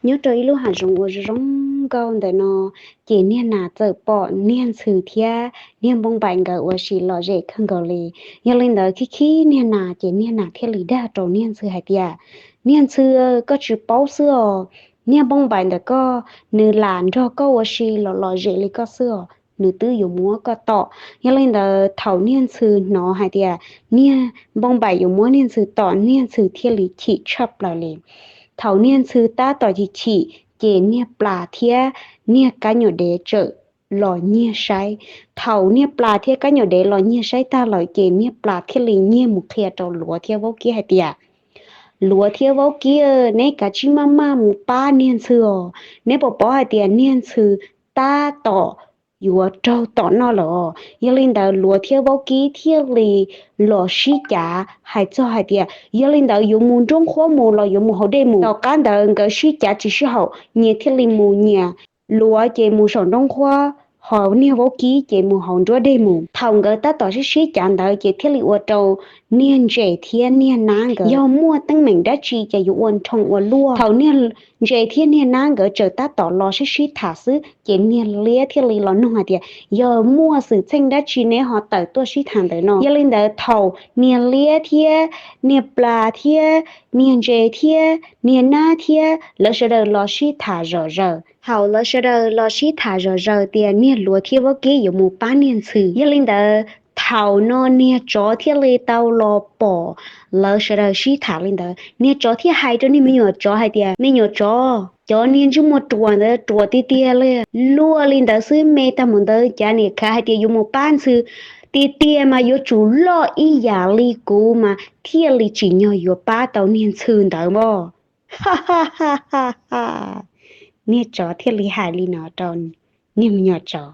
Nyob rau ib lub hav zoov uas zoo zoo nkauj ntawm no, ces niag nas txawm pom niag ntxhw thiab niag npoo npaim nkawd ua si lom zem kawg nkaus li. Yog li ntawd khib khib niag nas ces niag nas thiaj li dag rau niag ntxhw hais tias, niag ntxhw, koj tsis paub xwb os, niag npoo npaim ntawm koj, nws lam nrog koj ua si los lom zem li koj xwb os, nws twb yuav muab koj tom. Yog li ntawd thaum niag ntxhw hnov hais tias niag npoo npaim yuav muab niag ntxhw tom, niag ntxhw thiaj li chim tshaj plaws li. Thaum niag ntxhw tab tom chim chim, ces niag plas thiab niag kab nyuam dev txawm los nyiag saib. Thaum niag plas thiab kab nyuam dev los nyiag saib tag lawm ces niag plas thiaj li nyiag mus qhia rau luav thiab vaub kib hais tias, luav thiab vaub kib, neb kav tsij maj maj mus pab niag ntxhw os, neb puas paub hais tias niag ntxhw tab tom yuav raug tom noj lawm. Yog li ntawd luav thiab vaub kib thiaj li los sib cav hais txog hais tias yog li ntawd yuav mus nruab nqhuab mus los yuav mus hauv dej mus. Tom qab ntawd nkawd sib cav tsis sib haum, nyias thiaj li mus, nyias luav ces mus saum nruab nqhuab, ho niag vaub kib ces mus hauv nruab dej mus. Thaum nkawd tab tom sib sib cav ntawd ces thiaj li ua rau niag ntses thiab niag nab nkawd yog muaj teeb meem dab tsi ces yuav ua nrhoo ua luaj. Thaum niag ntses thiab niag nab nkawd tseem tab tom los sib sib tham xwb ces niag liab thiaj li los nug hais tias yog muaj xwm txheej dab tsi neb ho tawm tuaj sib tham ntawm no. Yog li ntawd thaum niag liab thiab niag plas thiab niag ntses thiab niag nab thiab lawv sawv daws los sib tham zom zaws, thaum lawv sawv daws los sib tham zom zaws tias niag luav thiab vaub kib yuav mus pab niag ntxhw, yog li ntawd thaum no niag tsov thiaj li tau los pom lawv sawv daws sib tham li ntawd. Niag tsov thiaj hais rau niag me nyuam tsov hais tias, me nyuam tsov, cov niag ntsej muag ruam ntawd ruam tiag tiag li, luaj li ntawd xwb me tag mus ntawd cas niam khav hais tias yuav mus pab ntxhw, tiag tiag mas yuav tsum loj ib yam li kuv mas thiaj li tsim nyog yuav pab tau niag ntxhw ntawd mas. Niag tsov thiaj li hais li no rau niag me nyuam tsov.